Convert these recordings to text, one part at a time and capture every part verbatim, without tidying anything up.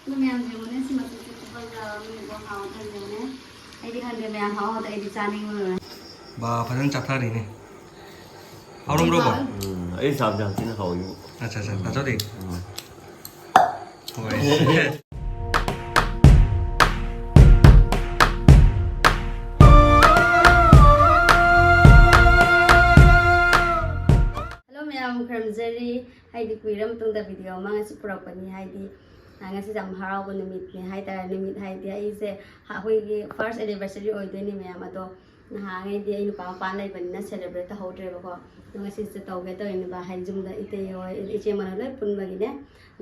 ꯑꯗꯨ ꯃꯌꯥꯝꯁꯦ ꯌꯦꯡꯉꯨꯅꯦ, ꯁꯤ ꯃꯆꯨꯁꯦ ꯈꯨꯐꯖ ꯑꯃꯅꯤꯀꯣ, ꯍꯥꯎꯗ꯭ꯔꯥ ꯌꯦꯡꯉꯨꯅꯦ꯫ ꯑꯩꯗꯤ ꯈꯪꯗꯦ ꯃꯌꯥꯝ ꯍꯥꯎ ꯍꯥꯎꯇ, ꯑꯩꯗꯤ ꯆꯥꯅꯤꯡꯕ ꯂꯣꯏꯔꯦ꯫ ꯕꯥ, ꯐꯖꯅ ꯆꯥꯊꯔꯤꯅꯦ꯫ ꯍꯥꯎꯔꯝꯕ꯭ꯔꯣ, ꯕꯥ? ꯎꯝ, ꯑꯩ ꯆꯥꯕꯗꯤ ꯌꯥꯝ ꯊꯤꯅ ꯍꯥꯎꯋꯤ꯫ ꯑꯠꯆꯥ, ꯑꯠꯆꯥ, ꯇꯥꯆꯧꯗꯤ? ꯎꯝ꯫ ꯍꯣꯏ꯫ Hello ꯃꯌꯥꯝ, ꯈꯨꯔꯨꯝꯖꯔꯤ꯫ ꯍꯥꯏꯗꯤ ꯀꯨꯏꯔ ꯃꯇꯨꯡꯗ video ꯑꯃ ꯉꯁꯤ ꯄꯨꯔꯛꯄꯅꯤ꯫ ꯍꯥꯏꯗꯤ, ꯑ, ꯉꯁꯤꯁꯦ ꯌꯥꯝ ꯍꯔꯥꯎꯕ ꯅꯨꯃꯤꯠꯅꯤ ꯍꯥꯏꯇꯥꯔꯦ꯫ ꯅꯨꯃꯤꯠ ꯍꯥꯏꯗꯤ ꯑꯩꯁꯦ, ꯑ, ꯑꯩꯈꯣꯏꯒꯤ first anniversary ꯑꯣꯏꯗꯣꯏꯅꯤ ꯃꯌꯥꯝ꯫ ꯑꯗꯣ ꯅꯍꯥꯟꯉꯩꯗꯤ ꯑꯩ ꯅꯨꯄꯥ ꯃꯄꯥꯟ ꯂꯩꯕꯅꯤꯅ celebrate ꯇꯧꯍꯧꯗ꯭ꯔꯦꯕꯀꯣ꯫ ꯑꯗꯣ ꯉꯁꯤꯁꯦ ꯇꯧꯒꯦ ꯇꯧꯔꯤꯅꯦꯕ꯫ ꯍꯥꯏꯗꯤ ꯌꯨꯝꯗ ꯏꯇꯩ ꯍꯣꯏ, ꯏꯆꯦ ꯃꯅꯥ ꯂꯣꯏ ꯄꯨꯟꯕꯒꯤꯅꯦ꯫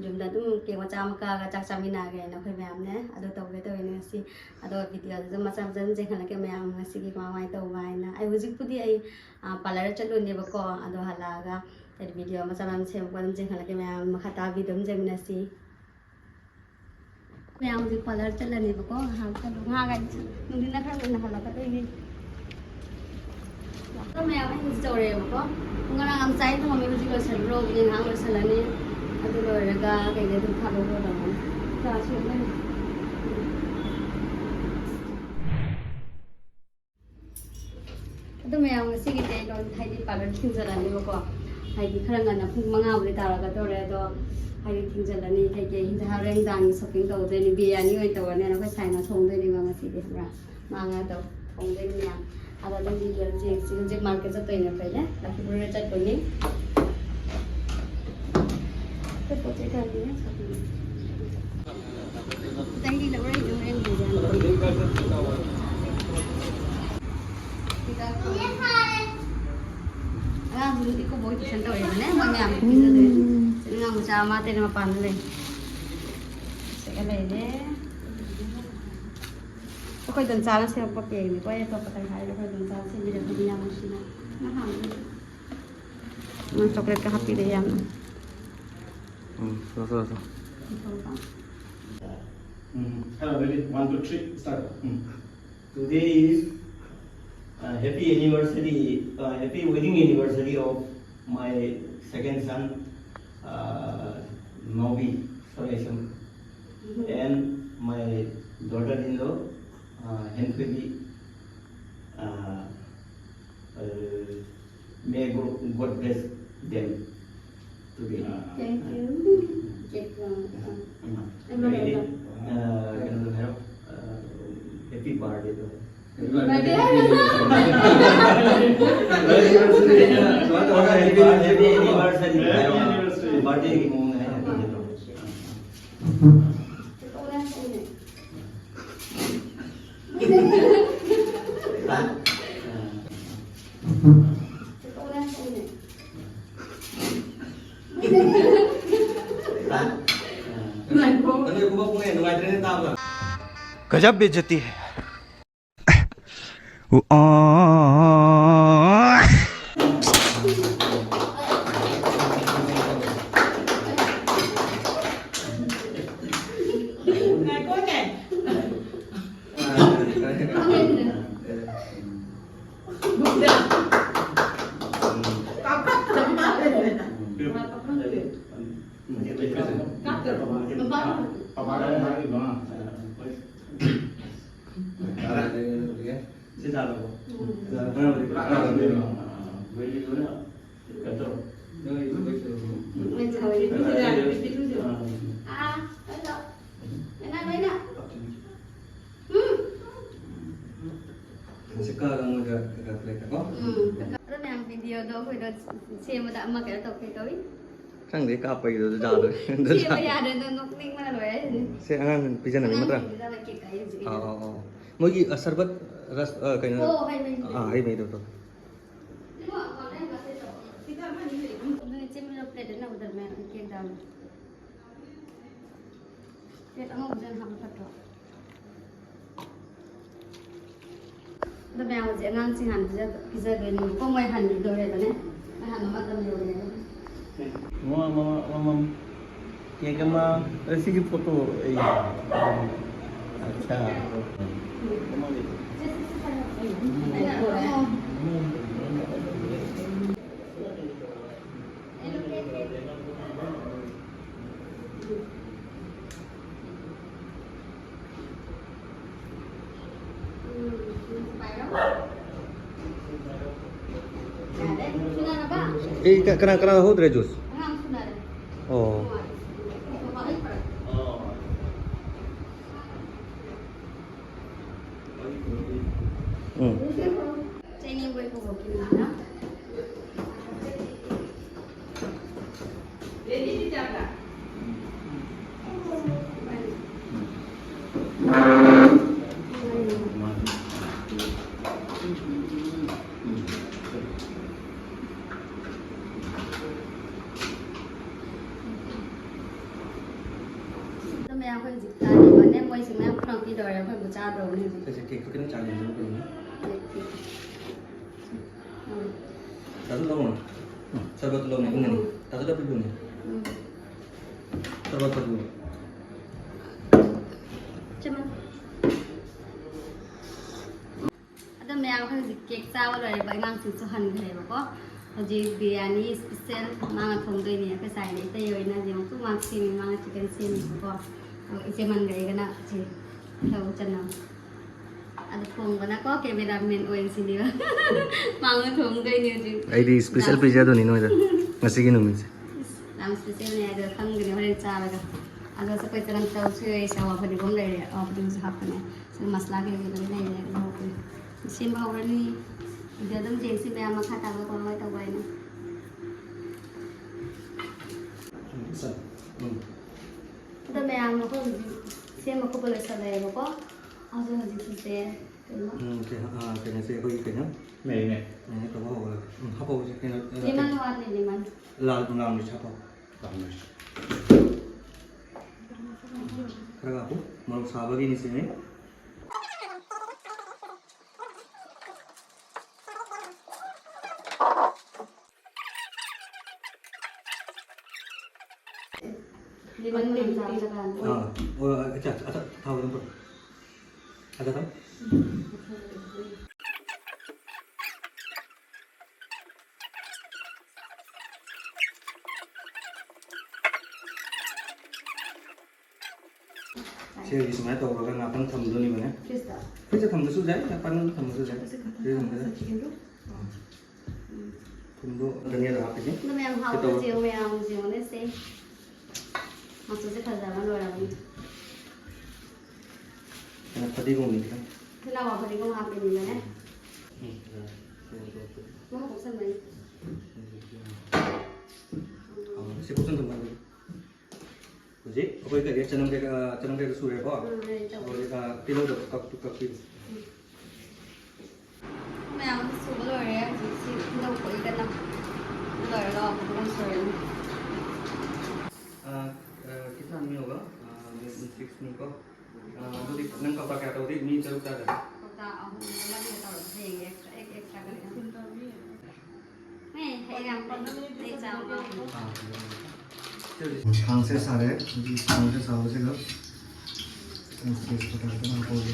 ꯌꯨꯝꯗ ꯑꯗꯨꯝ cake ꯃꯆꯥ ꯑꯃ ꯀꯛꯑꯒ ꯆꯥꯛ ꯆꯥꯃꯤꯟꯅꯒꯦꯅ ꯑꯩꯈꯣꯏ ꯃꯌꯥꯝꯅꯦ꯫ ꯑꯗꯣ ꯇꯧꯒꯦ ꯇꯧꯔꯤꯅꯦ ꯉꯁꯤ꯫ ꯑꯗꯣ videoꯗꯨꯁꯨ ꯃꯆꯥ ꯃꯆꯥ ꯑꯗꯨꯝ ꯆꯦꯟꯍꯜꯂꯛꯀꯦ ꯃꯌꯥꯝ ꯉꯁꯤꯒꯤ ꯀꯃꯥꯏ ꯀꯃꯥꯏ ꯇꯧꯕ ꯍꯥꯏꯅ꯫ ꯑꯩ ꯍꯧꯖꯤꯛꯄꯨꯗꯤ ꯑꯩ, ꯑ, parlour ꯆꯠꯂꯨꯅꯦꯕꯀꯣ꯫ ꯑꯗꯣ ꯍꯜꯂꯛꯑꯒ ꯑꯩ video ꯃꯆꯥ ꯃꯌꯥꯝ ꯁꯦꯝꯃꯛꯄ ꯑꯗꯨꯝ ꯆꯦꯟꯍꯜꯂꯛꯀꯦ ꯃꯌꯥꯝ꯫ ꯃꯈꯥ ꯇꯥꯕ video ꯑꯗꯨꯝ ꯌꯦꯡꯃꯤꯟꯅꯁꯤ꯫ ꯃꯌꯥꯝ ꯍꯧꯖꯤꯛ parlour ꯆꯠꯂꯅꯦꯕꯀꯣ꯫ ꯉꯥꯏꯍꯥꯛ ꯆꯠꯂꯨ꯫ ꯉꯥꯏꯍꯥꯛ ꯍꯥꯏꯗꯤ ꯅꯨꯡꯊꯤꯟꯗ ꯈꯔ ꯉꯟꯅ ꯍꯜꯂꯛꯀꯗꯣꯏꯅꯤ꯫ ꯑꯗꯣ ꯃꯌꯥꯝ ꯑꯩ ꯍꯧꯖꯤꯛ ꯇꯧꯔꯦꯕꯀꯣ꯫ ꯉꯔꯥꯡ ꯌꯥꯝ ꯆꯥꯏ ꯊꯝꯃꯝꯃꯦ, ꯍꯧꯖꯤꯛ ꯂꯣꯏꯁꯤꯜꯂꯨꯔꯣ꯫ ꯉꯥꯏꯍꯥꯛ ꯂꯣꯏꯁꯤꯜꯂꯅꯤ꯫ ꯑꯗꯨ ꯂꯣꯏꯔꯒ ꯀꯩꯀꯩ ꯑꯗꯨꯝ ꯊꯥꯗꯣꯛꯑꯒ ꯇꯧꯔꯅꯤ꯫ ꯆꯥ ꯁꯦꯝꯗꯣꯏꯅꯤ꯫ ꯑꯗꯨ ꯃꯌꯥꯝ ꯉꯁꯤꯒꯤꯗꯤ ꯑꯩ ꯂꯣꯏ ꯍꯥꯏꯗꯤ parlour ꯊꯤꯡꯖꯤꯜꯂꯅꯦꯕꯀꯣ꯫ ꯍꯥꯏꯗꯤ ꯈꯔ ꯉꯟꯅ ꯄꯨꯡ ꯃꯉꯥꯕꯨꯗꯤ ꯇꯥꯔꯛꯀꯗꯧꯔꯦ꯫ ꯑꯗꯣ ꯍꯥꯏꯗꯤ ꯊꯤꯡꯖꯤꯜꯂꯅꯤ꯫ ꯀꯩꯀꯩ ꯍꯤꯟꯖꯥꯡ ꯍꯣꯔꯦꯟ ꯅꯨꯡꯗꯥꯡꯒꯤ shopping ꯇꯧꯗꯣꯏꯅꯤ꯫ ꯕꯤꯔꯌꯥꯅꯤ ꯑꯣꯏꯅ ꯇꯧꯔꯅꯤ꯫ ꯑꯩꯈꯣꯏ ꯁꯥꯏꯅ ꯊꯣꯡꯗꯣꯏꯅꯦꯕ ꯉꯁꯤꯗꯤ, ꯈꯪꯕ꯭ꯔꯥ? ꯃꯥ ꯉꯥ ꯇꯧ-, ꯊꯣꯡꯗꯣꯏꯅꯤ ꯃꯌꯥꯝ꯫ ꯑꯗꯣ ꯑꯗꯨꯝ video ꯌꯦꯡꯁꯤ꯫ ꯍꯧꯖꯤꯛ market ꯆꯠꯇꯣꯏꯅꯦ ꯑꯩꯈꯣꯏꯁꯦ꯫ ꯂꯛꯈꯤꯄꯨꯔꯗ ꯆꯠꯇꯣꯏꯅꯤ꯫ ꯑꯩꯈꯣꯏ ꯄꯣꯠ ꯆꯩ ꯈꯔ ꯌꯦꯡꯉꯦ꯫ ꯈꯤꯇꯪꯗꯤ ꯂꯧꯔꯛꯏꯁꯦ ꯍꯣꯔꯦꯟ ꯗꯤꯖꯥꯏꯟ꯫ ꯑꯉꯥꯡꯁꯤꯡꯗꯨꯗꯤ ꯀꯨꯕꯣꯛ tuition ꯇꯧꯔꯤꯕꯅꯦ, ꯃꯣꯏ ꯃꯌꯥꯝ ꯄꯤꯖꯗꯣꯏꯅꯦ꯫ ꯎꯝ꯫ ꯑꯉꯥꯡ ꯃꯆꯥ ꯑꯃ ꯑꯇꯩꯅ ꯃꯄꯥꯟꯗ ꯂꯩ꯫ ꯁꯤꯒ ꯂꯩꯔꯦ꯫ ꯑꯩꯈꯣꯏ ꯗꯣꯝꯆꯥꯅ ꯁꯦꯝꯃꯛꯄ ꯀꯦꯛꯅꯤꯀꯣ꯫ ꯑꯩ ꯑꯇꯣꯞꯄ ꯇꯪꯈꯥꯏꯗꯣ ꯑꯩꯈꯣꯏ ꯗꯣꯝꯆꯥꯅ ꯁꯦꯝꯕꯤꯔꯛꯄꯅꯤ ꯌꯥꯝ ꯅꯨꯡꯁꯤꯅ꯫ ꯅꯪ ꯍꯥꯡꯗꯣꯏꯅꯦ꯫ ꯅꯪ chocolate ꯀ ꯍꯥꯞꯄꯤꯔꯦ ꯌꯥꯝꯅ꯫ ꯎꯝ, ꯂꯧꯊꯣꯛ, ꯂꯧꯊꯣꯛ꯫ Mm. Hello, ready? One, two, three, start. Mm. Today is, uh, happy anniversary, uh, happy wedding anniversary of My second son, uh, Novi Soresham, and my daughter-in-law, uh, Henpebi. Uh, uh, may God, God bless them today. Thank you. Cake, uh, uh, Emma, Emma, Emma. Uh, uh, happy birthday to her. गजब बेइज्जती है। ꯍꯧꯖꯤꯛꯀ ꯑꯃꯒ ꯈꯔ ꯈꯔ ꯂꯩꯇꯀꯣ? ꯎꯝ꯫ ꯑꯗꯣ ꯃꯌꯥꯝ videoꯗꯣ ꯑꯩꯈꯣꯏꯗꯣ ꯁꯦꯝꯕꯗ ꯑꯃ ꯀꯩꯅꯣ ꯇꯧ ꯀꯩ ꯇꯧꯏ? ꯈꯪꯗꯦ, ꯀꯥꯞꯄꯒꯤꯗꯣ ꯑꯗꯨ ꯌꯥꯗꯣꯏ꯫ ꯁꯦꯝꯕ ꯌꯥꯗ꯭ꯔꯦ, ꯑꯗꯣ ꯅꯣꯛꯅꯤꯡꯕꯅ ꯂꯣꯏꯔꯦ꯫ ꯁꯦ, ꯑꯉꯥꯡ ꯄꯤꯖꯅꯕ ꯅꯠꯇ꯭ꯔꯥ? ꯑꯉꯥꯡꯁꯤꯡ ꯄꯤꯖꯕ cake ꯍꯥꯏꯁꯦ ꯍꯧꯖꯤꯛꯀꯤꯗꯣ꯫ ꯑꯥ, ꯑꯥ, ꯑꯥ꯫ ꯃꯣꯏꯒꯤ, ꯑ, ꯁꯔꯕꯠ ꯔꯁ, ꯑ, ꯀꯩꯅꯣ? ꯑꯣ, ꯍꯩ ꯃꯍꯤꯗꯣ꯫ ꯑꯥ, ꯍꯩ ꯃꯍꯤꯗꯣ ꯇꯧ꯫ ꯑꯗꯨꯅꯦ ꯆꯦ ꯃꯤꯔꯣ plate ꯑꯅꯧꯕꯗ ꯃꯌꯥꯝ cake ꯗꯥꯜꯂꯣ꯫ Plate ꯑꯉꯧꯕꯗ ꯑꯣꯏꯅ ꯍꯥꯞꯄ ꯐꯠꯇ꯭ꯔꯣ? ꯑꯗꯣ ꯃꯌꯥꯝ ꯍꯧꯖꯤꯛ ꯑꯉꯥꯡꯁꯤꯡ ꯍꯥꯟꯅ ꯄꯤꯖ-, ꯄꯤꯖꯗꯣꯏꯅꯦꯕꯀꯣ, ꯃꯣꯏ ꯍꯟꯈꯤꯗꯧꯔꯦꯕꯅꯦ꯫ ꯃꯣꯏ ꯍꯟꯕ ꯃꯇꯝ ꯌꯧꯔꯦꯕ꯫ ꯃꯃꯥ, ꯃꯃꯥ, ꯃꯃꯥ, cake ꯑꯃ, ꯑꯦ, ꯁꯤꯒꯤ photo ꯑꯩ, ꯑꯠꯆꯥ꯫ ꯁꯦ, ꯁꯦ, ꯁꯦ, ꯁꯦ꯫ ꯑꯩꯅ, ꯑꯣ꯫ ꯑꯦ, ꯀ-, ꯀꯅꯥ, ꯀꯅꯥ ꯍꯧꯗ꯭ꯔꯦ ꯖꯨꯁ? ꯑꯣ꯫ ꯎꯝ꯫ ꯑꯗꯣ ꯃꯌꯥꯝ, ꯑꯩꯈꯣꯏ ꯍꯧꯖꯤꯛ ꯆꯥꯅꯕꯅꯦ, ꯃꯣꯏꯁꯦ ꯃꯌꯥꯝ ꯄꯨꯂꯞ ꯄꯤꯗꯧꯔꯦ, ꯑꯩꯈꯣꯏ ꯑꯃꯨꯛ ꯆꯥꯗꯧꯔꯕꯅꯦ ꯍꯧꯖꯤꯛ꯫ ꯑꯩꯁꯦ ꯀꯦꯛꯇꯨ ꯈꯤꯇꯪ ꯆꯥꯒꯦ ꯍꯥꯏꯖꯕꯅꯦ꯫ ꯎꯝ꯫ ꯇꯥꯁꯨ ꯂꯧꯔꯣ꯫ ꯎꯝ, ꯁꯔꯕꯠꯇꯨ ꯂꯧꯅꯦ, ꯏꯪꯒꯅꯤ꯫ ꯇꯥꯁꯨ ꯂꯧꯕꯤꯌꯨꯅꯦ꯫ ꯎꯝ꯫ ꯁꯔꯕꯠꯇꯨ ꯂꯧ꯫ ꯆꯃ꯫ ꯑꯗꯣ ꯃꯌꯥꯝ, ꯑꯩꯈꯣꯏ ꯍꯧꯖꯤꯛ ꯀꯦꯛ ꯆꯥꯕ ꯂꯣꯏꯔꯦꯕ, ꯑꯉꯥꯡꯁꯤꯡꯁꯨ ꯍꯟꯈ꯭ꯔꯦꯕꯀꯣ꯫ ꯍꯧꯖꯤꯛ ꯕꯤꯔꯌꯥꯅꯤ ꯁ꯭ꯄꯤꯁꯦꯜ ꯃꯥꯅ ꯊꯣꯡꯗꯣꯏꯅꯦ꯫ ꯑꯩꯈꯣꯏ ꯁꯥꯏꯅ ꯏꯇꯩ ꯑꯣꯏꯅ ꯌꯦꯡꯉꯨ, ꯃꯥ ꯁꯦꯝꯃꯤ, ꯃꯥꯅ ꯆꯤꯀꯟ ꯁꯦꯝꯃꯤꯕꯀꯣ꯫ ꯑꯗꯣ ꯏꯆꯦ ꯃꯟꯒ ꯑꯩꯒꯅ ꯁꯤ ꯇꯤꯜꯍꯧ ꯆꯅꯝ꯫ ꯑꯗꯣ ꯊꯣꯡꯕꯅꯀꯣ ꯀꯦꯃꯦꯔꯥꯃꯦꯟ ꯑꯣꯏꯔꯤꯁꯤꯅꯦꯕ꯫ ꯃꯥꯅ ꯊꯣꯡꯗꯣꯏꯅꯦ ꯍꯧꯖꯤꯛ꯫ ꯑꯩꯗꯤ ꯁ꯭ꯄꯤꯁꯦꯜ ꯄꯤꯖꯗꯣꯏꯅꯤ ꯅꯣꯏꯗ ꯉꯁꯤꯒꯤ ꯅꯨꯃꯤꯠꯁꯦ꯫ ꯌꯥꯝ ꯁ꯭ꯄꯤꯁꯦꯜꯅꯦ ꯍꯥꯏꯗꯣ ꯈꯪꯒꯅꯤ ꯍꯣꯔꯦꯟ ꯆꯥꯔꯒ꯫ ꯑꯗꯣ ꯑꯩꯈꯣꯏ ꯆꯅꯝ ꯇꯧꯁꯨ ꯌꯥꯏ, ꯁꯦ ꯑꯋꯥ ꯐꯗꯤꯒꯣꯝ ꯂꯩꯔꯦ, ꯑꯋꯥ ꯐꯗꯤꯒꯣꯝꯁꯨ ꯍꯥꯞꯄꯅꯦ꯫ ꯁꯤ ꯃꯁꯂꯥ ꯀꯩꯀꯩ ꯂꯣꯏ ꯂꯩꯔꯦ, ꯑꯗꯨ ꯍꯥꯞꯄꯅꯦ꯫ ꯁꯦꯝꯕ ꯍꯧꯔꯅꯤ꯫ ꯚꯤꯗꯤꯑꯣ ꯑꯗꯨꯝ ꯌꯦꯡꯁꯤ ꯃꯌꯥꯝ, ꯃꯈꯥ ꯇꯥꯕ ꯀꯃꯥꯏ ꯀꯃꯥꯏ ꯇꯧꯕ ꯍꯥꯏꯅꯣ꯫ ꯎꯝ꯫ ꯑꯗꯣ ꯃꯌꯥꯝ ꯑꯩꯈꯣꯏ ꯍꯧꯖꯤꯛ ꯁꯦꯝꯕ ꯈꯣꯠꯄ ꯂꯣꯏꯁꯜꯂꯛꯑꯦꯕꯀꯣ꯫ ꯑꯗꯣ ꯍꯧꯖꯤꯛꯀꯤꯁꯦ ꯀꯩꯅꯣ? ꯎꯝ, ꯀꯩꯅꯣ, ꯑꯥ, ꯀꯩꯅꯣꯁꯦ ꯑꯩꯈꯣꯏꯒꯤ ꯀꯩꯅꯣ? ꯃꯦꯔꯤꯅꯦꯠ꯫ ꯃꯦꯔꯤꯅꯦꯠ ꯇꯧꯕ ꯍꯧꯔꯒꯦ꯫ ꯎꯝ, ꯍꯥꯞꯄꯛꯑꯣꯁꯦ ꯀꯩꯅꯣ, ꯑ, ꯂꯦꯃꯟ ꯋꯥꯠꯂꯤ, ꯂꯦꯃꯟ꯫ ꯂꯥꯜ, ꯂꯥꯜ ꯃꯤꯔꯆ ꯍꯥꯞꯄꯛꯑꯣ꯫ ꯂꯥꯜ ꯃꯤꯔꯆ꯫ ꯈꯔꯒ ꯍꯥꯞꯄꯨ꯫ ꯃꯣꯔꯣꯛ ꯁꯥꯕꯒꯤꯅꯤ ꯁꯤꯅꯤ꯫ ꯂꯦꯃꯟ ꯌꯥꯝ ꯆꯥꯕ ꯆꯠꯀꯥꯟꯗ꯫ ꯑꯥ, ꯑꯣ, ꯑꯆꯥ, ꯑꯆꯥ, ꯊꯥꯎ ꯑꯗꯨꯝ ꯄꯨꯔꯛꯑꯣ꯫ ꯑꯆꯥ, ꯊꯥꯎ꯫ ꯁꯤ ꯍꯧꯖꯤꯛ ꯁꯨꯃꯥꯏꯅ ꯇꯧꯔꯒ ꯉꯥꯛꯇꯪ ꯊꯝꯗꯣꯏꯅꯤꯕꯅꯦ꯫ ꯐ꯭ꯔꯤꯖꯇ? ꯐ꯭ꯔꯤꯖꯇ ꯊꯝꯕꯁꯨ ꯌꯥꯏ, ꯌꯥꯝ ꯀꯟꯅ ꯊꯝꯕꯁꯨ ꯌꯥꯏ꯫ ꯐ꯭ꯔꯤꯖꯇ ꯊꯝꯕꯁꯨ ꯌꯥꯏ꯫ ꯆꯤꯀꯟꯗꯣ? ꯑꯥ꯫ ꯎꯝ꯫ ꯊꯨꯝꯗꯣ ꯙꯅꯤꯌꯥꯗꯣ ꯍꯥꯞꯄꯤꯒꯦ꯫ ꯑꯗꯣ ꯃꯌꯥꯝ ꯍꯥꯎꯕ ꯀꯩꯗꯧꯔꯦ? ꯌꯦꯡꯉꯨ, ꯃꯌꯥꯝ ꯌꯦꯡꯉꯨꯅꯦ ꯁꯦ꯫ ꯃꯆꯨꯁꯦ ꯐꯖꯕ ꯂꯣꯏꯔꯕꯅꯤ꯫ ꯀꯩꯅꯣ, ꯐꯗꯤꯒꯣꯝꯅꯤ ꯈꯤꯇꯪ꯫ ꯇꯤꯜꯍꯧ ꯐꯗꯤꯒꯣꯝ ꯍꯥꯞꯄꯤꯅꯤꯅꯅꯦ꯫ ꯎꯝ, ꯌꯥꯔꯦ꯫ ꯀꯩꯅꯣ ꯇꯧꯔꯛꯄꯗꯤ꯫ ꯃꯍꯥꯎ ꯀꯣꯛꯁꯟꯕꯅꯤ꯫ ꯎꯝ, ꯌꯥꯔꯦ꯫ ꯍꯥꯎꯔꯦ꯫ ꯁꯤ ꯀꯣꯛꯁꯟ ꯊꯝꯃꯣ꯫ ꯍꯧꯖꯤꯛ ꯑꯩꯈꯣꯏ ꯀꯩꯀꯩ ꯆꯅꯝ ꯀꯩꯀꯥ, ꯆꯅꯝ ꯀꯩꯀꯥ ꯁꯨꯔꯦꯀꯣ? ꯎꯝ, ready ꯇꯧꯔꯦ꯫ ꯍꯧꯖꯤꯛ, ꯑ, ꯇꯤꯜꯍꯧꯗꯣ ꯀꯛ-, ꯀꯛꯄꯤꯔꯣ꯫ ꯎꯝ꯫ ꯃꯌꯥꯝ ꯁꯨꯕ ꯂꯣꯏꯔꯦ꯫ ꯍꯧꯖꯤꯛ ꯁꯤ ꯇꯤꯜꯍꯧ ꯈꯣꯛꯏ ꯀꯟꯅ꯫ ꯂꯣꯏꯔꯒ ꯑꯃꯨꯛ ꯐꯖꯅ ꯁꯣꯏꯔꯅꯤ꯫ ꯑ, ꯑ, ꯈꯤꯇꯪ ꯃꯤ ꯍꯣꯒ, ꯑ, ꯃꯤ ꯁꯤꯛꯁ ꯃꯤ ꯀꯣ꯫ ꯑ, ꯑꯗꯨꯗꯤ ꯅꯪ ꯀꯧꯇꯥ ꯀꯌꯥ ꯇꯧꯗꯣꯏ? ꯃꯤ ꯇꯔꯨꯛ ꯇꯥꯔꯦ꯫ ꯀꯧꯇꯥ ꯑꯍꯨꯝ ꯑꯃꯗꯤ ꯇꯧꯔꯒ ꯍꯌꯦꯡ ꯑꯦꯛꯁꯇ꯭ꯔꯥ ꯑꯦꯛ ꯑꯦꯛꯁꯇ꯭ꯔꯥ ꯀꯔꯤ ꯀꯔꯤ꯫ ꯃꯦ, ꯍꯌꯦꯡ ꯌꯥꯝ ꯄꯟꯕ ꯂꯩ ꯆꯥꯕ꯫ ꯁꯥꯡꯁꯦ ꯁꯥꯔꯦ, ꯁꯥꯡꯁꯦ ꯁꯥꯕꯁꯤꯒ ꯇꯦꯖꯄꯇꯥ ꯈꯤꯇꯪ ꯍꯥꯞꯄꯛꯑꯒꯦ꯫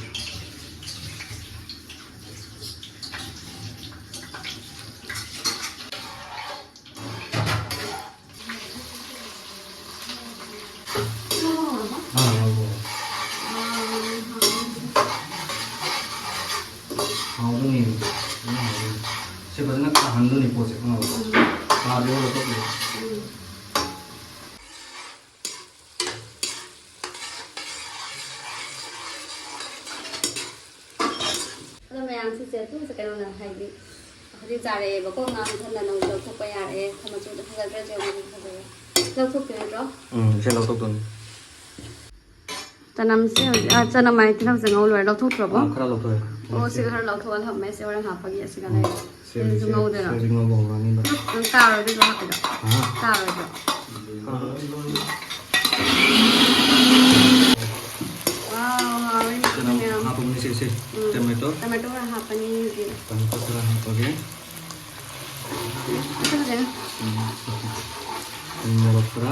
ꯑꯥ, ꯍꯥꯎꯕꯅꯦ꯫ ꯍꯥꯎꯕꯅꯦ꯫ ꯁꯤ ꯐꯖꯅ ꯀꯥꯍꯟꯗꯣꯏꯅꯤ ꯄꯣꯠꯁꯦ, ꯈꯪꯉꯕ? ꯎꯝ꯫ ꯀꯥꯗ꯭ꯔꯤꯕ ꯂꯧꯊꯣꯛꯄꯤꯔꯣ꯫ ꯎꯝ꯫ ꯑꯗꯣ ꯃꯌꯥꯝ ꯁꯤꯁꯦ ꯑꯗꯨꯝ ꯀꯩꯅꯣꯅ ꯍꯥꯏꯗꯤ ꯍꯧꯖꯤꯛ ꯆꯥꯔꯛꯑꯦꯕꯀꯣ, ꯉꯥ ꯃꯊꯟꯗ ꯅꯧ ꯂꯧꯊꯣꯛꯄ ꯌꯥꯔꯛꯑꯦ꯫ ꯃꯆꯨꯗꯣ ꯐꯖꯗ꯭ꯔꯁꯨ ꯃꯆꯨ ꯐꯖꯔꯦ꯫ ꯂꯧꯊꯣꯛꯇꯣꯏ ꯅꯠꯇ꯭ꯔꯣ? ꯎꯝ, ꯁꯤ ꯂꯧꯊꯣꯛꯇꯣꯏꯅꯤ꯫ ꯆꯅꯝꯁꯦ ꯍꯧꯖꯤꯛ, ꯑꯥ, ꯆꯅꯝ ꯍꯥꯏ ꯇꯤꯜꯍꯧ ꯆꯪꯍꯧ ꯂꯣꯏꯔꯦ, ꯂꯧꯊꯣꯛꯇ꯭ꯔꯕꯣ? ꯑꯥ, ꯈꯔ ꯂꯧꯊꯣꯛꯑꯦ꯫ ꯑꯣ, ꯁꯤ ꯈꯔ ꯂꯧꯊꯣꯛꯑ ꯊꯝꯃꯦ, ꯁꯤ ꯍꯣꯔꯦꯟ ꯍꯥꯞꯄꯒꯤ ꯑꯁꯤꯒ ꯎꯝ, ꯂꯩꯔꯦ꯫ ꯁꯤ ꯍꯧꯖꯤꯛ ꯁꯤꯁꯦ ꯉꯧꯗꯣꯏꯔꯣ? ꯁꯤ ꯍꯧꯖꯤꯛ ꯉꯧꯕ ꯍꯧꯔꯅꯤꯕ꯫ ꯅꯪ ꯆꯥꯔꯣꯏꯗ꯭ꯔꯣ ꯍꯥꯞꯄꯤꯗꯣ? ꯍꯥ? ꯆꯥꯔꯣꯏꯗ꯭ꯔꯣ? ꯋꯥꯎ, ꯍꯥꯎꯔꯅꯤ ꯆꯅꯝ ꯃꯌꯥꯝ꯫ ꯍꯥꯞꯄꯒꯨꯝꯁꯦ, ꯁꯦ, ꯎꯝ, ꯇꯣꯃꯦꯇꯣ꯫ ꯇꯣꯃꯦꯇꯣ ꯈꯔ ꯍꯥꯞꯄꯅꯤ ꯍꯧꯖꯤꯛ꯫ ꯇꯣꯃꯦꯇꯣ ꯈꯔ ꯍꯥꯞꯄꯒꯦ꯫ ꯑꯗꯨ ꯐꯖꯅ꯫ ꯎꯝ꯫ ꯎ ꯃꯣꯔꯣꯛ ꯈꯔ꯫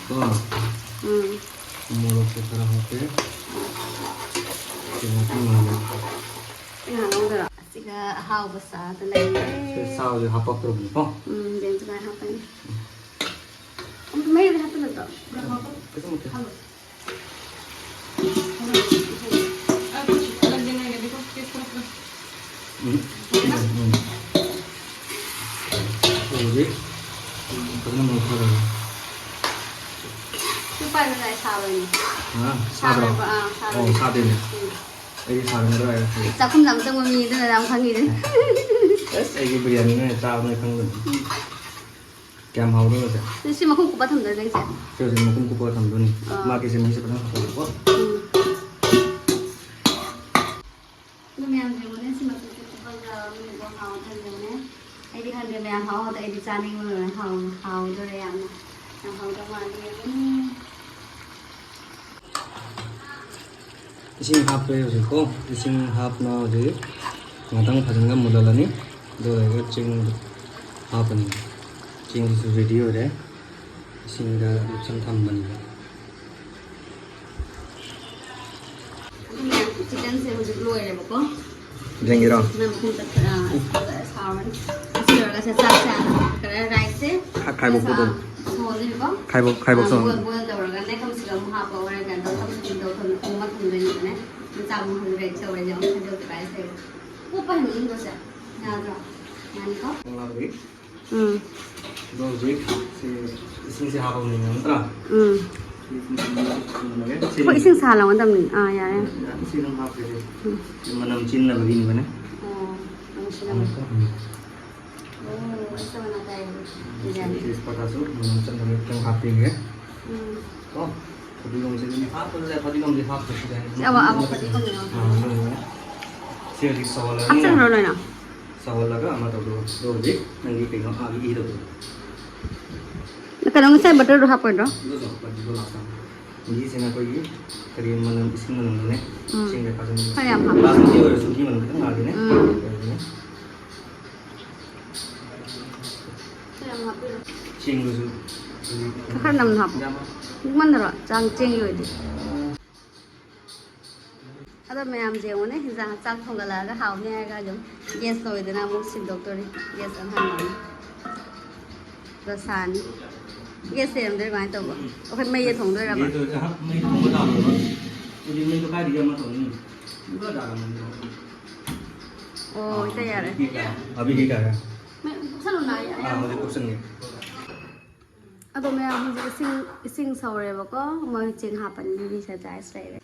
ꯀꯣ꯫ ꯎꯝ꯫ ꯎ ꯃꯣꯔꯣꯛꯁꯦ ꯈꯔ ꯍꯥꯞꯄꯦ꯫ ꯁꯤ ꯉꯥꯛꯇꯪ ꯉꯥꯏꯔꯦ꯫ ꯁꯤ ꯉꯥꯏꯍꯥꯛ ꯉꯧꯗꯣꯏꯔꯣ? ꯑꯁꯤꯒ ꯑꯍꯥꯎꯕ ꯆꯥꯗ ꯂꯩꯔꯦ꯫ ꯁꯤ ꯁꯥ ꯍꯧꯖꯤꯛ ꯍꯥꯞꯄꯛꯇ꯭ꯔꯕꯅꯤꯀꯣ꯫ ꯎꯝ, ꯌꯦꯟꯁꯨ ꯉꯥꯏ ꯍꯥꯞꯄꯅꯤ꯫ ꯎꯝ, ꯃꯩꯗ ꯍꯥꯞꯄ ꯅꯠꯇ꯭ꯔꯣ? ꯀꯩꯁꯨ ꯅꯠꯇꯦ꯫ ꯍꯜꯂꯣ꯫ ꯎꯝ꯫ ꯎꯝ꯫ ꯍꯧꯖꯤꯛ ꯐꯖꯅ ꯃꯨꯟꯈ꯭ꯔꯦ꯫ ꯁꯤ ꯄꯥꯏꯕ ꯂꯥꯏ ꯁꯥꯕꯅꯤ꯫ ꯍꯥ? ꯁꯥꯗ꯭ꯔꯣ? ꯁꯥꯕ꯭ꯔꯕ? ꯑꯥ, ꯁꯥꯕꯅꯤ꯫ ꯑꯣ, ꯁꯥꯗꯦꯅꯦ꯫ ꯎꯝ꯫ ꯑꯩꯗꯤ ꯁꯥꯔꯝꯒꯗ꯭ꯔꯥ ꯍꯥꯏꯔ ꯈꯜꯂꯤ꯫ ꯆꯥꯛꯈꯨꯝꯗ ꯑꯃ ꯆꯪꯕ ꯃꯤ ꯑꯗꯨꯅ ꯌꯥꯝ ꯈꯪꯉꯤꯗꯨꯅꯤ꯫ ꯑꯁ, ꯑꯩꯗꯤ ꯕꯤꯔꯌꯥꯅꯤꯅ ꯆꯥꯕꯅ ꯈꯪꯕꯅꯤ꯫ ꯎꯝ꯫ ꯀꯌꯥꯝ ꯍꯥꯎꯗꯣꯏꯅꯣ ꯁꯦ? ꯑꯗꯨ ꯁꯤ ꯃꯈꯨꯝ ꯀꯨꯞꯄ ꯊꯝꯗꯣꯏꯔ ꯅꯪꯁꯦ? ꯁꯤ ꯍꯧꯖꯤꯛ ꯃꯈꯨꯝ ꯀꯨꯞꯄꯒ ꯊꯝꯗꯣꯏꯅꯤ꯫ ꯑꯥ꯫ ꯃꯥꯒꯤꯁꯦ ꯃꯩꯁꯦ ꯐꯖꯅ ꯍꯧꯒꯠꯂꯦꯀꯣ꯫ ꯎꯝ꯫ ꯑꯗꯨ ꯃꯌꯥꯝ ꯌꯦꯡꯉꯨꯅꯦ, ꯁꯤ ꯃꯆꯨꯁꯦ ꯈꯨꯐꯖ ꯑꯃꯅꯤꯀꯣ, ꯍꯥꯎ ꯊꯝꯖꯕꯅꯦ꯫ ꯑꯩꯗꯤ ꯈꯪꯗꯦ ꯃꯌꯥꯝ ꯍꯥꯎ ꯍꯥꯎꯗ, ꯑꯩꯗꯤ ꯆꯥꯅꯤꯡꯕ ꯂꯣꯏꯔꯦ, ꯍꯥꯎ-, ꯍꯥꯎꯗꯣꯔꯦ ꯌꯥꯝꯅ꯫ ꯌꯥꯝ ꯍꯥꯎꯗꯧ ꯃꯥꯜꯂꯦ, ꯌꯦꯡꯉꯨꯅꯦ꯫ ꯏꯁꯤꯡ ꯍꯥꯞꯄꯦ ꯍꯧꯖꯤꯛꯀꯣ, ꯏꯁꯤꯡ ꯍꯥꯞꯅ ꯍꯧꯖꯤꯛ ꯉꯥꯛꯇꯪ ꯐꯖꯅ ꯃꯨꯜꯍꯜꯂꯅꯤ꯫ ꯑꯗꯨ ꯂꯣꯏꯔꯒ ꯆꯦꯡ ꯍꯥꯞꯄꯅꯤ꯫ ꯆꯦꯡꯁꯤꯁꯨ ready ꯑꯣꯏꯔꯦ, ꯏꯁꯤꯡꯗ ꯂꯨꯞꯁꯟ ꯊꯝꯕꯅꯤꯕ꯫ ꯑꯗꯨꯅꯦ, ꯆꯤꯛꯀꯟꯁꯦ ꯍꯧꯖꯤꯛ ꯂꯣꯏꯔꯦꯕꯀꯣ꯫ ꯌꯦꯡꯒꯦꯔꯣ? ꯅꯪ ꯃꯈꯨꯝ ꯆꯠꯈ꯭ꯔ-, ꯑ, ꯁꯥꯎꯔꯅꯤ꯫ ꯑꯁꯤ ꯂꯣꯏꯔꯒ ꯁꯦ ꯆꯥꯛꯁꯦ ꯍꯥꯟꯅ ꯈꯔ rice ꯁꯦ ꯈꯥ-, ꯈꯥꯏꯕꯣꯛꯄꯗꯣ꯫ ꯑ, ꯁꯧꯍꯜꯂꯅꯤꯀꯣ꯫ ꯈꯥꯏꯕꯣꯛ, ꯈꯥꯏꯕꯣꯛ ꯑ, ꯁꯧꯍꯟ-, boil, boil ꯇꯧꯔꯒ ꯅꯦ ꯈꯝꯁꯤꯒ ꯑꯃꯨꯛ ꯍꯥꯞꯄ ꯍꯣꯔꯦꯟ ꯀꯩꯅꯣ ꯇꯧꯔꯒ ꯊꯝ-, ꯊꯝ-, ꯊꯝ-, ꯊꯝ-, ꯊꯝꯃ ꯊꯝꯗꯣꯏꯅꯦꯕꯅꯦ꯫ ꯃꯆꯥ ꯑꯃꯨꯛ ꯍꯧꯖꯤꯛ ready ꯇꯧꯔꯁꯦ꯫ ꯑꯃꯨꯛ ꯈꯥꯏꯗꯣꯛꯀꯦ rice ꯁꯦ꯫ ꯀꯨꯞꯄ ꯍꯦꯟꯃꯟꯗ꯭ꯔꯣ ꯁꯦ? ꯌꯥꯗ꯭ꯔꯣ? ꯌꯥꯅꯤꯀꯣ? ꯎꯝ꯫ ꯑꯗꯣ ꯍꯧꯖꯤꯛ ꯁꯤ ꯏꯁꯤꯡꯁꯦ ꯍꯥꯞꯄꯕꯅꯤꯅ ꯅꯠꯇ꯭ꯔꯥ? ꯎꯝ꯫ ꯁꯤ ꯏꯁꯤꯡꯁꯦ ꯍꯥꯞꯄꯕꯅꯤꯅ ꯁꯤ ꯑꯩꯈꯣꯏ ꯏꯁꯤꯡ ꯁꯥꯍꯜꯂꯝꯒꯗꯕꯅꯤ꯫ ꯑꯥ, ꯌꯥꯔꯦ, ꯌꯥꯔꯦ꯫ ꯁꯤ ꯑꯗꯨꯝ ꯍꯥꯞꯈ꯭ꯔꯦ꯫ ꯎꯝ꯫ ꯃꯅꯝ ꯆꯦꯟꯅꯕꯒꯤꯅꯤꯕꯅꯦ꯫ ꯑꯣ, ꯅꯨꯡꯁꯤꯅꯕ꯫ ꯎꯝ꯫ ꯑꯣ, ꯑꯩꯁꯨ ꯃꯅꯝ ꯇꯥꯏ꯫ ꯗꯤꯖꯥꯏꯟ꯫ ꯁꯤ ꯇꯦꯖꯄꯇꯥꯁꯨ ꯃꯅꯝ ꯆꯦꯟꯅꯕꯒꯤ ꯈꯤꯇꯪ ꯍꯥꯞꯄꯤꯒꯦ꯫ ꯎꯝ꯫ ꯀꯣ? ꯐꯗꯤꯒꯣꯝꯁꯦ ꯑꯗꯨꯝ ꯍꯥꯞꯄꯁꯦ, ꯐꯗꯤꯒꯣꯝꯁꯦ ꯍꯥꯞꯇ꯭ꯔꯁꯨ ꯌꯥꯏ꯫ ꯁꯤ ꯑꯃ, ꯑꯃ ꯐꯗꯤꯒꯣꯝ ꯌꯥꯎꯕ꯫ ꯑꯥ, ꯑꯗꯨꯅꯦ꯫ ꯁꯤ ꯍꯧꯖꯤꯛ ꯁꯧꯍꯜꯂꯅꯤ꯫ ꯍꯥꯞꯆꯟꯈ꯭ꯔꯣ ꯂꯣꯏꯅ꯫ ꯁꯧꯍꯜꯂꯒ ꯑꯃ ꯇꯧꯗꯣ꯫ ꯑꯗꯣ ꯍꯧꯖꯤꯛ ꯅꯪꯒꯤ ꯀꯩꯅꯣ ꯑꯥꯒꯤ ꯏꯗꯣ꯫ ꯀꯩꯅꯣ ꯉꯁꯥꯏ butterꯗꯣ ꯍꯥꯞꯄꯣꯏꯗ꯭ꯔꯣ? ꯑꯗꯨꯗꯣ ꯍꯥꯞꯄꯣꯏ, ꯑꯗꯨꯗꯣ last time꯫ ꯃꯍꯤꯁꯤꯅ ꯑꯩꯈꯣꯏꯒꯤ ꯀꯔꯤ ꯃꯅꯝ, ꯏꯁꯤꯡ ꯃꯅꯝꯗꯨꯅꯦ꯫ ꯎꯝ꯫ ꯏꯁꯤꯡꯗ ꯊꯥꯖꯤꯟꯕ꯫ ꯈꯔ ꯌꯥꯝ ꯍꯥꯞꯄꯣ꯫ Last ꯇꯗꯤ ꯑꯣꯏꯔꯁꯨ ꯃꯍꯤ ꯃꯅꯝ ꯈꯤꯇꯪ ꯂꯥꯛꯈꯤꯅꯦ꯫ ꯎꯝ꯫ ꯑꯗꯨꯗꯨꯅ ꯈꯔ ꯌꯥꯝ ꯍꯥꯞꯄꯤꯔꯣ꯫ ꯆꯦꯡꯗꯨꯁꯨ ꯈꯔ ꯅꯝꯅ ꯍꯥꯞꯄꯣ꯫ ꯌꯥꯝ ꯍꯥꯞ- ꯂꯤꯛꯃꯟꯗꯔꯣ? ꯆꯥꯡ ꯆꯦꯡꯒꯤ ꯑꯣꯏꯗꯤ꯫ ꯑꯗꯣ ꯃꯌꯥꯝꯁꯦ ꯌꯦꯡꯉꯨꯅꯦ, ꯍꯤꯟꯖꯥꯡ ꯆꯥꯛ ꯊꯣꯡꯒꯠꯂꯛꯑꯒ ꯍꯥꯎꯅꯤ ꯍꯥꯏꯔꯒ ꯑꯗꯨꯝ gas ꯂꯣꯏꯗꯅ ꯑꯃꯨꯛ ꯁꯤꯟꯗꯣꯛꯇꯣꯔꯤ꯫ Gas ꯑꯉꯥꯟꯕ ꯑꯃ꯫ ꯑꯗꯣ ꯁꯥꯅꯤ꯫ Gas ꯂꯩꯔꯝꯗ꯭ꯔꯗꯤ ꯀꯃꯥꯏꯅ ꯇꯧꯕ? ꯑꯩꯈꯣꯏ ꯃꯩꯗ ꯊꯣꯡꯗꯣꯏꯔꯕ? ꯃꯩꯗ ꯑꯣꯏꯔꯁꯨ ꯍꯥꯞ-, ꯃꯩ ꯊꯣꯡꯕ ꯇꯥꯕꯅꯦꯕ꯫ ꯍꯧꯖꯤꯛ ꯃꯩꯗꯣ ꯀꯥꯏꯗꯒꯤ ꯑꯃ ꯇꯧꯅꯤ? ꯄꯨꯔꯥ ꯗꯥꯔꯥ ꯃꯩꯗꯣ꯫ ꯑꯣ, ꯏꯇꯩ ꯌꯥꯔꯦ꯫ ꯑꯕꯤ ꯀꯩ ꯀꯥꯔꯦ? ꯃꯩ ꯀꯨꯞꯁꯜꯂꯨ ꯅꯥꯏ꯫ ꯑꯥ, ꯍꯧꯖꯤꯛ ꯀꯨꯞꯁꯟꯒꯦ꯫ ꯑꯗꯣ ꯃꯌꯥꯝ ꯍꯧꯖꯤꯛ ꯏꯁꯤꯡ, ꯏꯁꯤꯡ ꯁꯧꯔꯦꯕꯀꯣ꯫ ꯃꯣꯏ ꯆꯦꯡ ꯍꯥꯞꯄꯅꯤ, ꯑꯗꯨꯗꯤ ꯁꯔꯄ꯭ꯔꯥꯏꯖ ꯂꯩꯔꯦ꯫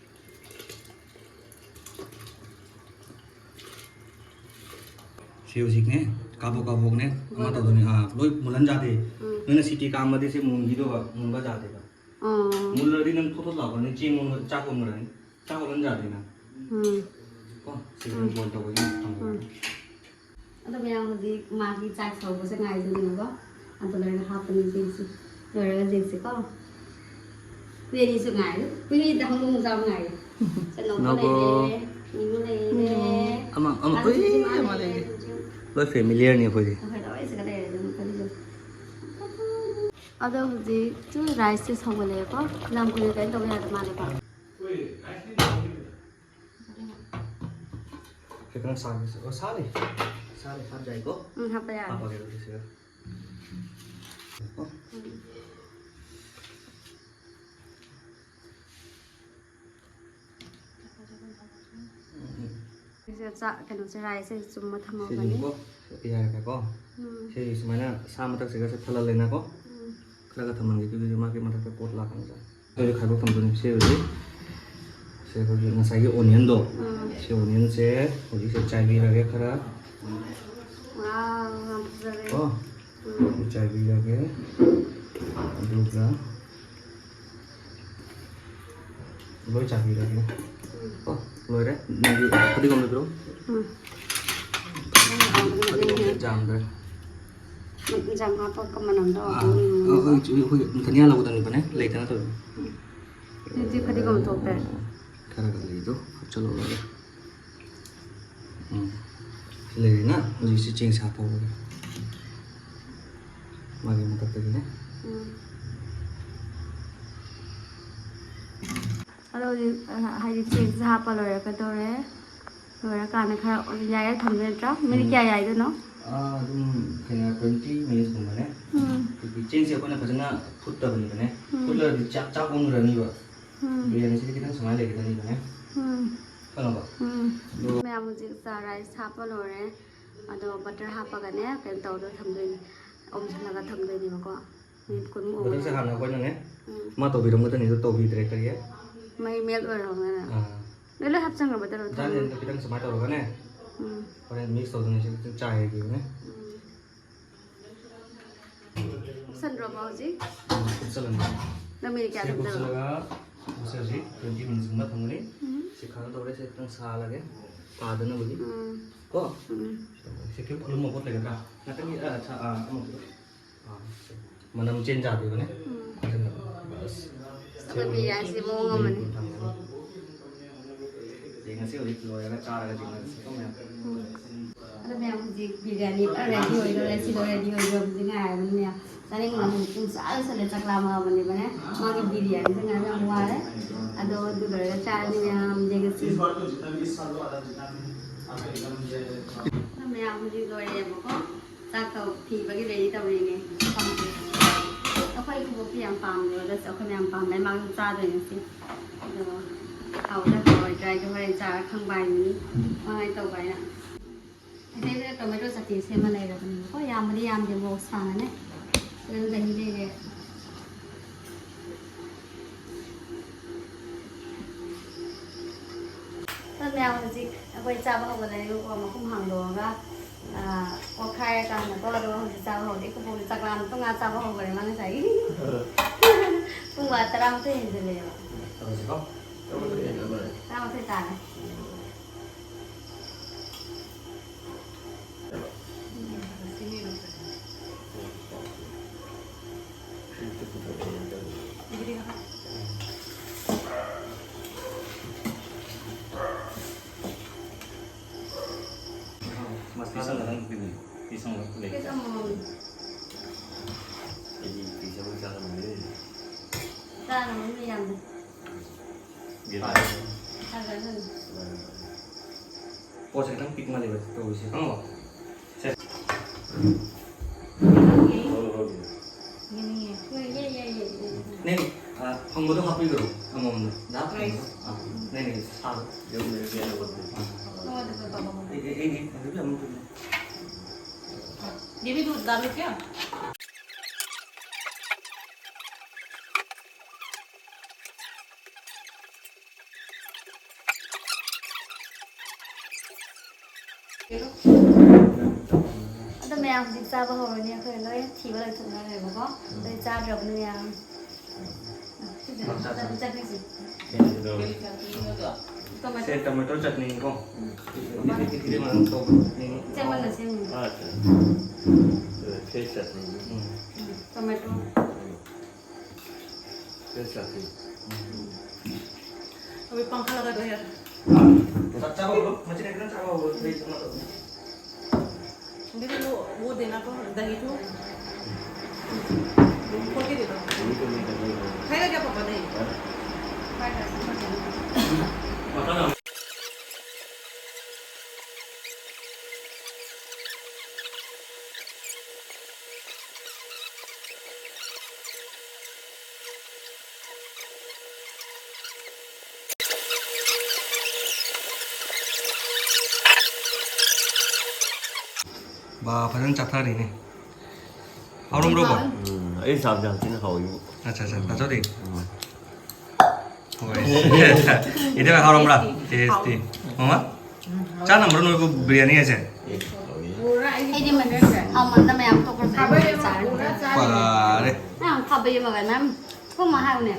ꯁꯤ ꯍꯧꯖꯤꯛꯅꯦ, ꯀꯥꯕꯣꯛ ꯀꯥꯕꯣꯛꯅꯦ, ꯑꯃ ꯇꯧꯗꯣꯏꯅꯦ꯫ ꯑꯥ, ꯂꯣꯏ ꯃꯨꯜꯍꯟ ꯌꯥꯗꯦ꯫ ꯎꯝ꯫ ꯅꯣꯏꯅ ꯁꯤꯇꯤ ꯀꯥꯝꯃꯗꯤ ꯁꯤ ꯃꯨꯟꯈꯤꯗꯧꯕ, ꯃꯨꯟꯕ ꯌꯥꯗꯦꯕ꯫ ꯑꯥ꯫ ꯃꯨꯜꯂꯗꯤ ꯅꯪ ꯊꯣꯠ ꯊꯣꯠ ꯂꯥꯎꯔꯅꯤ, ꯆꯦꯡ ꯑꯣꯟꯕ, ꯆꯥꯛ ꯑꯣꯟꯕꯅꯤ꯫ ꯆꯥꯛ ꯑꯣꯟꯍꯟ ꯌꯥꯗꯦ ꯅꯪ꯫ ꯎꯝ꯫ ꯀꯣ, ꯁꯤ ꯎꯝ꯫ ꯕꯣꯏꯜ ꯇꯧꯕꯒꯤ ꯊꯝꯃꯣ꯫ ꯎꯝ꯫ ꯑꯗꯣ ꯃꯌꯥꯝ ꯍꯧꯖꯤꯛ ꯃꯥꯒꯤ ꯆꯥꯛ ꯁꯧꯕꯁꯦ ꯉꯥꯏꯗꯣꯏꯅꯦꯕꯀꯣ꯫ ꯑꯗꯨ ꯂꯣꯏꯔꯒ ꯍꯥꯞꯄꯅꯤ ꯆꯦꯡꯁꯤ꯫ ꯂꯣꯏꯔꯒ ꯆꯦꯡꯁꯤꯀꯣ꯫ ꯀꯨꯏꯔꯤꯁꯨ ꯉꯥꯏꯔꯤ꯫ ꯀꯨꯏꯔꯤꯗ ꯍꯧꯗꯣꯡ ꯃꯆꯥ ꯑꯃ ꯉꯥꯏꯔꯤ꯫ ꯆꯅꯧꯕ ꯅꯧꯕ꯫ ꯂꯩꯔꯦ꯫ ꯃꯤꯃꯤ ꯂꯩꯔꯦ꯫ ꯑꯃ, ꯑꯃ, ꯑꯁ, ꯎꯏ, ꯁꯤꯁꯨ ꯃꯥ ꯑꯃ ꯂꯩꯔꯦ꯫ ꯂꯩꯔꯦ꯫ ꯂꯣꯏ ꯐꯦꯃꯤꯂꯤꯌꯔꯅꯤ ꯑꯩꯈꯣꯏꯗꯤ꯫ ꯑꯩꯈꯣꯏ ꯂꯣꯏ ꯁꯤꯗ ꯂꯩꯔꯦ ꯑꯗꯨꯝ ꯑꯩꯈꯣꯏꯗꯤ ꯑꯗꯨꯝ꯫ ꯑꯗꯣ ꯍꯧꯖꯤꯛ ꯆꯨ ꯔꯥꯏꯁꯁꯦ ꯁꯧꯒꯠꯂꯛꯑꯦꯀꯣ꯫ ꯌꯥꯝ ꯀꯨꯏꯅ ꯀꯩꯅꯣ ꯇꯧꯕ ꯌꯥꯗ ꯃꯥꯜꯂꯦꯀꯣ꯫ ꯈꯤꯇꯪ ꯁꯥꯒꯦꯁꯦ꯫ ꯑꯣ, ꯁꯥꯅꯤ꯫ ꯁꯥꯅꯤ, ꯍꯥꯞ ꯌꯥꯏꯀꯣ? ꯎꯝ, ꯍꯥꯞꯄ ꯌꯥꯔꯦ꯫ ꯍꯥꯞꯄꯒꯦ ꯑꯗꯨꯗꯤ ꯁꯤꯗ꯫ ꯀꯣ? ꯎꯝ꯫ ꯎꯝ, ꯎꯝ꯫ ꯁꯤꯁꯦ ꯆꯥꯛ, ꯀꯩꯅꯣꯁꯦ, ꯔꯥꯏꯁꯁꯦ ꯆꯨꯝꯃ ꯊꯝꯃꯕꯅꯤ꯫ ꯁꯤꯁꯤꯅꯤꯀꯣ? ꯌꯥꯔꯦꯀꯣ? ꯎꯝ꯫ ꯁꯤ ꯁꯨꯃꯥꯏꯅ ꯁꯥ ꯃꯊꯛꯁꯤꯒꯁꯦ ꯊꯜꯍꯜꯂꯦꯅꯀꯣ? ꯎꯝ꯫ ꯈꯔꯒ ꯊꯝꯍꯟꯒꯦ, ꯑꯗꯨꯗꯤ ꯃꯥꯒꯤ ꯃꯊꯛꯇ ꯄꯣꯠ ꯂꯥꯛꯀꯅꯤꯗ꯫ ꯑꯩꯈꯣꯏꯁꯨ ꯈꯥꯏꯗꯣꯛ ꯊꯝꯗꯣꯏꯅꯤ꯫ ꯁꯤ ꯍꯧꯖꯤꯛ, ꯁꯤ ꯑꯩꯈꯣꯏꯒꯤ ꯉꯁꯥꯏꯒꯤ ꯑꯣꯅꯤꯌꯟꯗꯣ, ꯎꯝ꯫ ꯁꯤ ꯑꯣꯅꯤꯌꯟꯁꯦ ꯍꯧꯖꯤꯛꯁꯦ ꯆꯥꯏꯕꯤꯔꯒꯦ ꯈꯔ꯫ ꯋꯥꯎ, ꯌꯥꯝ ꯐꯖꯔꯦ꯫ ꯀꯣ? ꯎꯝ꯫ ꯁꯤ ꯆꯥꯏꯕꯤꯔꯒꯦ꯫ ꯑꯗꯨꯒ ꯂꯣꯏ ꯆꯥꯏꯕꯤꯔꯒꯦ꯫ ꯎꯝ꯫ ꯀꯣ? ꯂꯣꯏꯔꯦ꯫ ꯅꯪꯒꯤ ꯐꯗꯤꯒꯣꯝꯗꯣ ꯄꯤꯔꯛꯑꯣ꯫ ꯎꯝ꯫ ꯐꯗꯤꯒꯣꯝꯗꯣ ꯌꯥꯝꯗ꯭ꯔꯦ꯫ ꯏꯟꯖꯥꯡ ꯍꯥꯞꯄꯒ ꯃꯅꯝꯗꯣ ꯑꯥ, ꯍꯥꯎꯕꯅꯦ꯫ ꯑꯩꯈꯣꯏ, ꯑꯩꯈꯣꯏ ꯙꯅꯤꯌꯥ ꯂꯧꯒꯗꯕꯅꯤꯕꯅꯦ, ꯂꯩꯇꯅ ꯇꯧꯔꯤꯅꯦ꯫ ꯍꯧꯖꯤꯛꯇꯤ ꯐꯗꯤꯒꯣꯝ ꯊꯣꯛꯇ꯭ꯔꯦ꯫ ꯈꯔꯒ ꯂꯩꯗꯣ ꯍꯥꯞꯆꯜꯍꯧꯔꯒ꯫ ꯎꯝ꯫ ꯁꯤ ꯂꯩꯔꯦꯅ, ꯍꯧꯖꯤꯛꯁꯤ ꯆꯦꯡꯁꯦ ꯍꯥꯞꯍꯧꯔꯒꯦ꯫ ꯃꯥꯒꯤ ꯃꯊꯛꯇꯒꯤꯅꯦ꯫ ꯎꯝ꯫ ꯑꯗꯣ ꯍꯧꯖꯤꯛ, ꯑ, ꯍꯥꯏꯗꯤ ꯆꯦꯡꯁꯦ ꯍꯥꯞꯄ ꯂꯣꯏꯔꯛꯀꯗꯧꯔꯦ꯫ ꯂꯣꯏꯔꯀꯥꯟꯗ ꯈꯔ ꯌꯥꯏꯔ ꯊꯝꯗꯣꯏ ꯅꯠꯇ꯭ꯔꯥ? ꯃꯤꯅꯤꯠ ꯎꯝ꯫ ꯀꯌꯥ ꯌꯥꯏꯗꯣꯏꯅꯣ? ꯑꯥ, ꯑꯗꯨꯝ ꯀꯩꯅꯣ, twenty minutes ꯀꯨꯝꯕꯅꯦ꯫ ꯎꯝ꯫ ꯑꯗꯒꯤ ꯆꯦꯡꯁꯦ ꯑꯩꯈꯣꯏꯅ ꯐꯖꯅ ꯐꯨꯠꯇꯕꯅꯤꯕꯅꯦ꯫ ꯎꯝ꯫ ꯐꯨꯠꯂꯗꯤ ꯆꯥꯛ, ꯆꯥꯛ ꯑꯣꯟꯈ꯭ꯔꯅꯤꯕ꯫ ꯎꯝ꯫ ꯕꯤꯔꯌꯥꯅꯤꯁꯤꯗꯤ ꯈꯤꯇꯪ ꯁꯨꯃꯥꯏꯅ ꯂꯩꯒꯗꯕꯅꯤꯅꯦ꯫ ꯎꯝ꯫ ꯈꯪꯉꯕ? ꯎꯝ꯫ ꯑꯗꯣ ꯃꯌꯥꯝ ꯍꯧꯖꯤꯛ ꯆꯥ ꯔꯥꯏꯁ ꯍꯥꯞꯄ ꯂꯣꯏꯔꯦ꯫ ꯑꯗꯣ ꯕꯇꯔ ꯍꯥꯞꯄꯒꯅꯦ ꯀꯩꯅꯣ ꯇꯧꯔꯒ ꯊꯝꯗꯣꯏꯅꯦ꯫ ꯑꯣꯝꯁꯤꯜꯂꯒ ꯊꯝꯗꯣꯏꯅꯦꯕꯀꯣ꯫ ꯃꯤꯅꯤꯠ ꯀꯨꯟꯃꯨꯛ ꯕꯇꯔꯁꯦ ꯑꯣꯝꯁꯤꯜꯂꯒ꯫ ꯍꯥꯟꯅ ꯑꯩꯈꯣꯏꯅꯅꯦ ꯎꯝ꯫ ꯃꯥ ꯇꯧꯕꯤꯔꯝꯒꯗꯕꯅꯤꯗꯣ ꯇꯧꯕꯤꯗ꯭ꯔꯦ ꯀꯔꯤꯒꯤ? ꯃꯩ ꯃꯦꯜꯠ ꯑꯣꯏꯔꯕꯅꯤꯅ꯫ ꯑꯥ꯫ ꯅꯣꯏ ꯂꯣꯏ ꯍꯥꯞꯆꯟꯈ꯭ꯔꯕ ꯕꯇꯔ ꯖꯥꯅꯤ ꯊꯝꯃꯣ꯫ ꯑꯗꯨꯗ ꯈꯤꯇꯪ ꯁꯨꯃꯥꯏꯅ ꯇꯧꯔꯒꯅꯦ꯫ ꯎꯝ꯫ ꯍꯣꯔꯦꯟ ꯃꯤꯛꯁ ꯇꯧꯗꯅ ꯁꯤ ꯈꯤꯇꯪ ꯆꯥꯏꯈꯤꯕꯅꯦ꯫ ꯎꯝ꯫ ꯀꯨꯞꯁꯟꯗ꯭ꯔꯣꯕ ꯍꯧꯖꯤꯛ? ꯎꯝ, ꯀꯨꯞꯁꯜꯂꯅꯤ꯫ ꯅꯪ ꯃꯤꯅꯤꯠ ꯀꯌꯥ ꯁꯤ ꯊꯝꯗꯣꯏꯕ? ꯀꯨꯞꯁꯜꯂꯒ ꯁꯤ ꯍꯧꯖꯤꯛ twenty minutes ꯀꯨꯝꯕ ꯊꯝꯒꯅꯤ꯫ ꯎꯝ꯫ ꯁꯤ ꯈꯥꯡꯗ ꯇꯧꯔꯦ, ꯁꯤ ꯈꯤꯇꯪ ꯁꯥꯍꯜꯂꯒꯦ꯫ ꯇꯥꯗꯅꯕꯒꯤ꯫ ꯎꯝ꯫ ꯀꯣ? ꯎꯝ꯫ ꯁꯤ ꯈꯤꯇꯪ ꯑꯂꯨꯝꯕ ꯄꯣꯠ ꯂꯩꯒꯗ꯭ꯔꯥ? ꯉꯥꯛꯇꯪꯒꯤ, ꯑ, ꯁꯥ-, ꯑ, ꯑꯃ, ꯑ, ꯁꯤ ꯃꯅꯝ ꯆꯦꯟ ꯌꯥꯗꯦꯕꯅꯦ꯫ ꯎꯝ꯫ ꯑꯗꯨꯅ, ꯑꯁ, ꯑꯩꯈꯣꯏ ꯕꯤꯔꯌꯥꯅꯤꯁꯤ ꯃꯑꯣꯡ ꯑꯃꯅꯤ꯫ ꯊꯝꯒꯅꯤ꯫ ꯌꯦꯡꯉꯁꯤ ꯍꯧꯖꯤꯛ ꯂꯣꯏꯔꯒ ꯆꯥꯔꯒ ꯌꯦꯡꯉꯁꯤ ꯀꯣ ꯃꯌꯥꯝ꯫ ꯎꯝ꯫ ꯑꯗꯣ ꯃꯌꯥꯝ ꯍꯧꯖꯤꯛ ꯕꯤꯔꯌꯥꯅꯤ ꯄꯨꯔꯥ ꯔꯦꯗꯤ ꯑꯣꯏꯗꯣꯔꯦ꯫ ꯁꯤꯗꯣ ꯔꯦꯗꯤ ꯑꯣꯏꯗꯣꯔꯕꯁꯤ ꯉꯥꯏꯔꯕꯅꯤ ꯃꯌꯥꯝ꯫ ꯆꯥꯅꯤꯡꯕꯅ ꯑꯃꯨꯛ ꯄꯨꯡ ꯆꯥ ꯆꯠꯂꯦ꯫ ꯆꯥꯛ ꯂꯥꯝꯃꯛꯑꯕꯅꯦꯕꯅꯦ꯫ ꯃꯥꯒꯤ ꯕꯤꯔꯌꯥꯅꯤꯁꯦ ꯉꯥꯏꯕ ꯌꯥꯝ ꯋꯥꯔꯦ꯫ ꯑꯗꯣ ꯑꯗꯨ ꯂꯣꯏꯔꯒ ꯆꯥꯔꯅꯤ ꯃꯌꯥꯝ꯫ ꯌꯦꯡꯉꯁꯤ꯫ ꯑꯗꯣ ꯃꯌꯥꯝ ꯍꯧꯖꯤꯛ ꯂꯣꯏꯔꯦꯕꯀꯣ꯫ ꯆꯥꯛ ꯊꯤꯕꯒꯤ ꯔꯦꯗꯤ ꯇꯧꯔꯤꯅꯦ꯫ ꯑꯩꯈꯣꯏ ꯈꯨꯕꯣꯛꯇꯤ ꯌꯥꯝ ꯄꯥꯝꯗꯦꯕ, ꯑꯗꯨꯁꯨ ꯑꯩꯈꯣꯏ ꯃꯌꯥꯝ ꯄꯥꯝꯕꯩ ꯃꯥꯁꯨ ꯆꯥꯗꯣꯏꯅꯦ ꯁꯤ꯫ ꯑꯗꯣ ꯍꯥꯎꯗ ꯍꯥꯎꯔꯣꯏꯗ꯭ꯔꯥ ꯍꯥꯏꯗꯣ ꯍꯣꯔꯦꯟ ꯆꯥꯔ ꯈꯪꯕ ꯍꯥꯏꯗꯨꯅꯤ꯫ ꯀꯃꯥꯏꯅ ꯇꯧꯕ ꯍꯥꯏꯅ꯫ ꯁꯤꯗꯩꯁꯤꯗ ꯇꯣꯃꯦꯇꯣ ꯆꯠꯅꯤ ꯁꯦꯝꯃ ꯂꯩꯔꯕꯅꯦꯕꯀꯣ꯫ ꯌꯥꯝꯕꯨꯗꯤ ꯌꯥꯝꯗꯦ, ꯃꯣꯔꯣꯛ ꯁꯥꯅꯅꯦ꯫ ꯑꯗꯨꯝ ꯗꯍꯤ ꯂꯩꯔꯦ꯫ ꯑꯗꯣ ꯃꯌꯥꯝ ꯍꯧꯖꯤꯛ ꯑꯩꯈꯣꯏ ꯆꯥꯕ ꯍꯧꯒꯠꯂꯛꯑꯦꯕꯀꯣ, ꯃꯈꯨꯝ ꯍꯥꯡꯗꯣꯛꯑꯒ, ꯑꯥ, ꯑꯣꯠꯈꯥꯏꯔꯀꯥꯟꯗꯀꯣ, ꯑꯗꯨꯒ ꯍꯧꯖꯤꯛ ꯆꯥꯕ ꯍꯧꯔꯦ꯫ ꯀꯕꯣꯛꯁꯦ ꯆꯥꯛ ꯂꯥꯝꯃꯦ꯫ ꯄꯨꯡ ꯉꯥ ꯆꯥꯕ ꯍꯧꯈꯔꯦ ꯃꯥ ꯉꯁꯥꯏꯒꯤ꯫ ꯄꯨꯡ ꯕꯥꯔꯣ ꯇꯔꯥꯃꯥꯊꯣꯏ ꯍꯦꯟꯖꯜꯂꯛꯑꯦꯕ꯫ ꯇꯧꯔꯁꯤꯀꯣ? ꯇꯔꯥꯃꯥꯊꯣꯏ ꯍꯦꯟꯖꯜꯂꯛꯑꯦ꯫ ꯇꯔꯥꯃꯥꯊꯣꯏ ꯇꯥꯔꯦ꯫ ꯃꯁꯂꯥꯗꯣ ꯈꯤꯇꯪ ꯄꯤꯕꯤꯌꯨ꯫ ꯄꯤꯁ ꯑꯃꯈꯛ ꯂꯩ꯫ ꯄꯤꯁ ꯑꯃꯃꯝ꯫ ꯑꯩꯗꯤ ꯄꯤꯁ ꯑꯃ ꯆꯥ ꯉꯝꯗꯦ꯫ ꯆꯥ ꯉꯝꯃꯝꯅꯤ ꯌꯥꯝꯅ꯫ ꯌꯦꯂꯥ꯫ ꯊꯥꯡꯒꯠꯂꯅꯤ꯫ ꯄꯣꯠꯁꯦ ꯈꯤꯇꯪ ꯄꯤꯛꯃꯜꯂꯦꯕ ꯇꯧꯔꯤꯁꯦ, ꯈꯪꯉꯕ? ꯁꯦ꯫ ꯌꯦꯡꯅꯤꯡꯉꯦ꯫ ꯍꯣꯏ, ꯌꯦ, ꯌꯦ, ꯌꯦ, ꯌꯦ꯫ ꯅꯦ, ꯑ, ꯐꯪꯕꯗꯣ ꯍꯥꯞꯄꯤꯈ꯭ꯔꯣ ꯑꯃꯃꯝꯗ꯫ ꯗꯥ ꯐꯪꯕꯗꯣ꯫ ꯑꯥ, ꯅꯪ ꯅꯪ ꯁꯥꯗꯣ꯫ ꯌꯨꯝꯗ ꯌꯦꯟ ꯂꯧꯕꯗꯨ꯫ ꯑꯥ꯫ ꯑꯩ, ꯑꯩ, ꯑꯩ, ꯑꯗꯨꯗꯤ ꯑꯃꯨꯛ ꯄꯤꯕꯤꯌꯨ꯫ ये भी दूध डालूं क्या? ꯑꯗꯣ ꯃꯌꯥꯝ ꯍꯧꯖꯤꯛ ꯆꯥꯕ ꯍꯧꯔꯅꯤ꯫ ꯑꯩꯈꯣꯏ ꯂꯣꯏ ꯊꯤꯕ ꯂꯣꯏꯊꯣꯛꯅꯈ꯭ꯔꯦꯕꯀꯣ꯫ ꯂꯣꯏ ꯆꯥꯗ꯭ꯔꯕꯅꯤ ꯃꯌꯥꯝ꯫ ꯁꯤꯁꯦ ꯆꯠꯅꯤꯁꯦ꯫ ꯁꯦ, ꯇꯣꯃꯦꯇꯣ ꯆꯠꯅꯤꯀꯣ꯫ ꯏꯊꯤꯂꯤ ꯃꯅꯝ ꯇꯧꯕ ꯆꯠꯅꯤ꯫ ꯁꯦꯝꯃꯒ ꯁꯦꯝꯃꯤ꯫ ꯑꯥ, ꯑꯠꯆꯥ꯫ ꯐ꯭ꯔꯦꯁ ꯆꯠꯅꯤ꯫ ꯎꯝ꯫ ꯇꯣꯃꯦꯇꯣ꯫ ꯐ꯭ꯔꯦꯁ ꯆꯠꯅꯤ꯫ ꯑꯕꯤ ꯄꯪꯈꯥ ꯂꯒꯥ ꯗꯣ ꯌꯥꯔ꯫ ꯆꯥꯛ ꯆꯥꯕ ꯍꯧꯔꯣ꯫ ꯃꯆꯤꯟ ꯈꯤꯇꯪ ꯆꯥꯕ ꯍꯧꯔꯣ꯫ ꯑꯗꯨꯗꯤ ꯀꯩꯅꯣ ꯇꯧꯅꯤ꯫ दीदी, वो, वो देना तो, दही तो। खोल के दे दो। खाएगा क्या पापा दही? ꯕꯥ, ꯐꯖꯅ ꯆꯥꯊꯔꯤꯅꯦ꯫ ꯍꯥꯎꯔꯝꯕ꯭ꯔꯣ, ꯕꯥ? ꯎꯝ, ꯑꯩ ꯆꯥꯕꯗ ꯌꯥꯝ ꯊꯤꯅ ꯍꯥꯎꯋꯤꯕꯨ꯫ ꯑꯠꯆꯥ, ꯑꯠꯆꯥ, ꯇꯥꯖꯧꯗꯤ꯫ ꯎꯝ꯫ ꯍꯣꯏ꯫ ꯏꯗꯤ ꯍꯥꯎꯔꯝꯕ꯭ꯔꯥ? ꯇꯦꯁꯇꯤ꯫ ꯃꯃꯥ? ꯆꯥ ꯅꯝꯕ꯭ꯔꯣ ꯅꯣꯏꯕꯨ ꯕꯤꯔꯌꯥꯅꯤ ꯍꯥꯏꯁꯦ? ꯑꯩꯗꯤ ꯃ-, ꯍꯥꯎꯃꯟꯗ ꯃꯌꯥꯝ ꯇꯣꯛꯈ꯭ꯔꯁꯦ꯫ ꯐꯔꯦ꯫ ꯃꯌꯥꯝ ꯈꯥꯕꯩ ꯑꯃꯒ ꯃꯌꯥꯝ ꯄꯨꯈꯝ ꯑꯃ ꯍꯥꯏꯌꯨꯅꯦ꯫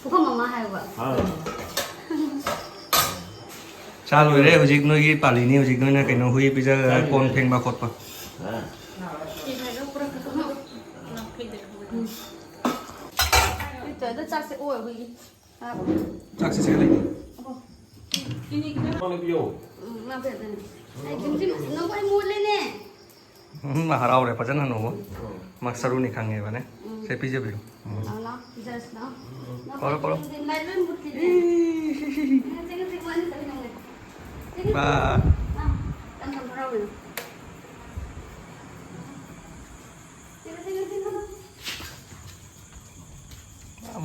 ꯄꯨꯈꯝ ꯑꯃ ꯍꯥꯏꯌꯨꯕ꯫ ꯆꯥ ꯂꯣꯏꯔꯦ, ꯍꯧꯖꯤꯛ ꯅꯣꯏꯒꯤ ꯄꯥꯜꯂꯤꯅꯤ, ꯍꯧꯖꯤꯛ ꯅꯣꯏꯅ ꯀꯩꯅꯣ ꯍꯨꯏ ꯄꯤꯖ-, ꯀꯣꯟ ꯐꯦꯡꯕ ꯈꯣꯠꯄ꯫ ꯆꯥꯛꯁꯦ ꯑꯣꯏ ꯍꯨꯏꯒꯤ꯫ ꯆꯥꯛꯁꯦ ꯁꯤꯗ ꯂꯩꯅꯤ꯫ ꯎꯝ, ꯃꯥ ꯐꯖꯅ꯫ ꯑꯩ ꯈꯨꯟꯖꯤꯟ-, ꯅꯈꯣꯏ ꯃꯨꯠꯂꯦꯅꯦ꯫ ꯎꯝ, ꯃꯥ ꯍꯔꯥꯎꯔꯦ, ꯐꯖꯅ ꯍꯟꯅꯧꯕ꯫ ꯃꯥ ꯁꯔꯨꯅꯤ ꯈꯪꯉꯦꯕꯅꯦ꯫ ꯎꯝ꯫ ꯁꯦ, ꯄꯤꯖꯕꯤꯌꯨ꯫ ꯎꯝ꯫ ꯂꯥꯛꯑꯣ, ꯂꯥꯛꯑꯣ, ꯄꯤꯖꯔꯁꯤ, ꯂꯥꯛꯑꯣ꯫ ꯀꯧꯔꯣ, ꯀꯧꯔꯣ꯫ ꯂꯥꯏꯠ ꯂꯣꯏ ꯃꯨꯠꯈꯤꯅꯦ꯫ ꯏꯁ꯫ ꯆꯦꯡ, ꯆꯦꯡ, ꯋꯥꯅꯤ ꯆꯠꯃꯤꯟꯅꯧꯔꯦ꯫ ꯆꯦꯡ, ꯕꯥ꯫ ꯑꯥ, ꯌꯥꯝ ꯌꯥꯝ ꯍꯔꯥꯎꯔꯦ꯫ ꯆꯦꯡ, ꯆꯦꯡ, ꯆꯦꯡ, ꯆꯦꯡ꯫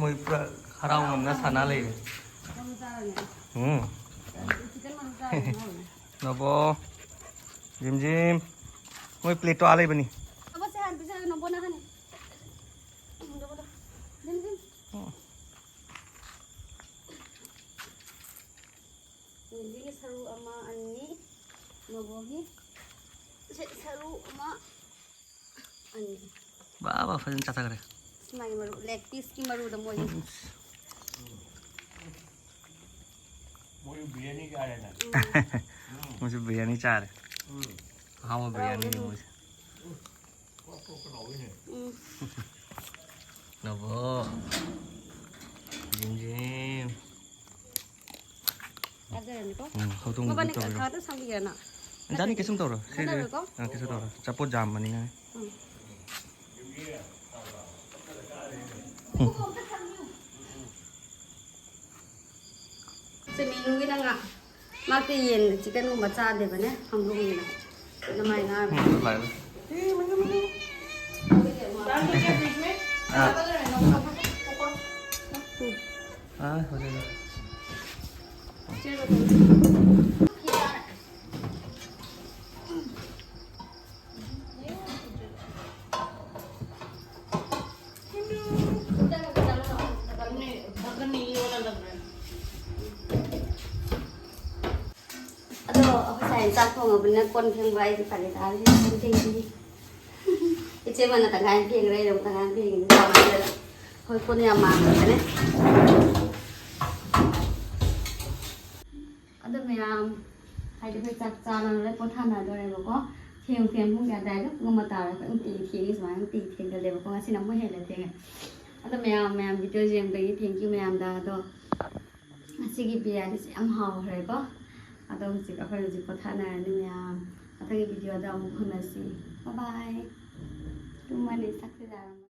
ꯃꯣꯏ ꯄꯨꯔꯥ ꯍꯔꯥꯎ ꯉꯝꯅ ꯁꯥꯟꯅ ꯂꯩꯔꯦ꯫ ꯃꯔꯨ ꯆꯥꯔꯅꯤ꯫ ꯎꯝ꯫ ꯆꯤꯛꯀꯟ ꯃꯔꯨ ꯆꯥꯔꯅꯤ ꯍꯥꯎꯕꯅꯦ꯫ ꯅꯕꯣ, ꯖꯤꯝ ꯖꯤꯝ, ꯃꯣꯏ ꯄ꯭ꯂꯦꯠꯇꯣ ꯑꯥ ꯂꯩꯕꯅꯤ꯫ ꯑꯕꯣ ꯁꯦ ꯍꯥꯟꯅ ꯄꯤꯖꯔꯒ ꯅꯕꯣꯅ ꯍꯥꯟꯅ꯫ Gym gym. ꯎꯝ꯫ ꯖꯤꯝꯒꯤ ꯁꯔꯨ ꯑꯃ, ꯑꯅꯤ, ꯅꯕꯣꯒꯤ ꯁꯦ ꯁꯔꯨ ꯑꯃ, ꯑꯅꯤ꯫ ꯕꯥ ꯕꯥ ꯐꯖꯅ ꯆꯥꯊꯈ꯭ꯔꯦ꯫ ꯁꯨꯃꯥꯏꯅ ꯃꯔꯨ, ꯂꯦꯒ ꯄꯤꯁꯀꯤ ꯃꯔꯨꯗ ꯃꯣꯏꯒꯤ꯫ ꯎꯝ꯫ ꯃꯣꯏꯁꯨ ꯕꯤꯔꯌꯥꯅꯤ ꯆꯥꯔꯦꯅ꯫ ꯃꯣꯏꯁꯨ ꯕꯤꯔꯌꯥꯅꯤ ꯆꯥꯔꯦ꯫ ꯎꯝ꯫ ꯑꯍꯥꯎꯕ ꯕꯤꯔꯌꯥꯅꯤꯅꯤ ꯃꯣꯏꯁꯦ꯫ ꯀ꯭ꯔꯣꯛ ꯀ꯭ꯔꯣꯛ ꯂꯥꯎꯏꯅꯦ꯫ ꯎꯝ꯫ ꯅꯕꯣ꯫ Gym gym. ꯆꯥꯖꯔꯅꯤꯀꯣ꯫ ꯎꯝ, ꯍꯧꯗꯣꯡꯗꯨ ꯃꯕꯥꯅꯤ ꯇꯧꯕꯤꯔꯣ꯫ ꯈꯔꯇ ꯁꯪꯕꯤꯒꯦꯔꯅ? ꯏꯟꯖꯥꯅꯤ ꯀꯩꯁꯨꯝ ꯇꯧꯔꯣ꯫ ꯁꯤꯗꯤ ꯅꯠꯇꯕꯤꯀꯣ? ꯑꯥ, ꯀꯩꯁꯨ ꯇꯧꯔꯣ꯫ ꯑꯆꯥꯄꯣꯠ ꯖꯥꯝꯕꯅꯤꯅ꯫ ꯎꯝ꯫ ꯁꯦ ꯃꯤꯅꯨꯒꯤꯅ ꯉꯥ꯫ ꯃꯥꯗꯤ ꯌꯦꯟ ꯆꯤꯛꯀꯟꯒꯨꯝꯕ ꯆꯥꯗꯦꯕꯅꯦ, ꯍꯪꯗꯣꯡꯒꯤꯅ꯫ ꯑꯗꯨꯃꯥꯏꯅ ꯉꯥ꯫ ꯎꯝ, ꯂꯥꯛꯑꯦ꯫ ꯑꯥ꯫ ꯑꯥ, ꯍꯧꯖꯤꯛ, ꯍꯧꯖꯤꯛ꯫ ꯑꯗꯣ ꯑꯩꯈꯣꯏ ꯁꯥꯏꯅ ꯆꯥꯛ ꯊꯣꯡꯉꯕꯅꯤꯅ ꯀꯣꯟ ꯐꯦꯡꯕ ꯑꯩꯗꯤ ꯐꯔꯦ ꯇꯥꯔꯦ꯫ ꯀꯣꯟ ꯐꯦꯡꯗ꯭ꯔꯤ꯫ ꯏꯆꯦ ꯑꯃꯅ ꯇꯪꯈꯥꯏ ꯑꯃ ꯐꯦꯡꯈ꯭ꯔꯦ, ꯑꯩꯅ ꯑꯃꯨꯛ ꯇꯪꯈꯥꯏ ꯑꯃ ꯐꯦꯡꯉꯤꯅꯤ꯫ ꯍꯣꯏ, ꯀꯣꯟ ꯌꯥꯝ ꯃꯥꯡꯈ꯭ꯔꯕꯅꯦ꯫ ꯑꯗꯣ ꯃꯌꯥꯝ, ꯍꯥꯏꯗꯤ ꯑꯩꯈꯣꯏ ꯆꯥꯛ ꯆꯥꯅꯔꯦ, ꯄꯣꯊꯥꯅꯗꯣꯔꯦꯕꯀꯣ꯫ ꯊꯦꯡ ꯊꯦꯡ ꯄꯨꯡ ꯀꯌꯥ ꯇꯥꯏꯗꯣ? ꯄꯨꯡ ꯑꯃ ꯇꯥꯔꯦ꯫ ꯑꯩꯈꯣꯏ ꯅꯨꯡꯇꯤꯒꯤ ꯊꯦꯡꯉꯤ ꯁꯨꯃꯥꯏꯅ, ꯅꯨꯡꯇꯤꯒꯤ ꯊꯦꯡꯒꯜꯂꯦꯕꯀꯣ꯫ ꯉꯁꯤꯅ ꯑꯃꯨꯛ ꯍꯦꯟꯅ ꯊꯦꯡꯉꯦ꯫ ꯑꯗꯣ ꯃꯌꯥꯝ, ꯃꯌꯥꯝ video ꯌꯦꯡꯕꯒꯤ thank you ꯃꯌꯥꯝꯗ꯫ ꯑꯗꯣ ꯉꯁꯤꯒꯤ ꯕꯤꯔꯌꯥꯅꯤꯁꯦ ꯌꯥꯝ ꯍꯥꯎꯈ꯭ꯔꯦꯀꯣ꯫ ꯑꯗꯣ ꯍꯧꯖꯤꯛ ꯑꯩꯈꯣꯏ ꯍꯧꯖꯤꯛ ꯄꯣꯊꯥꯅꯔꯅꯤ ꯃꯌꯥꯝ꯫ ꯃꯊꯪꯒꯤ videoꯗ ꯑꯃꯨꯛ ꯎꯅꯁꯤ꯫ Bye bye꯫ ꯇꯨꯝꯃꯅꯤ, ꯆꯥꯛ ꯆꯥꯔꯝꯃꯅꯤ꯫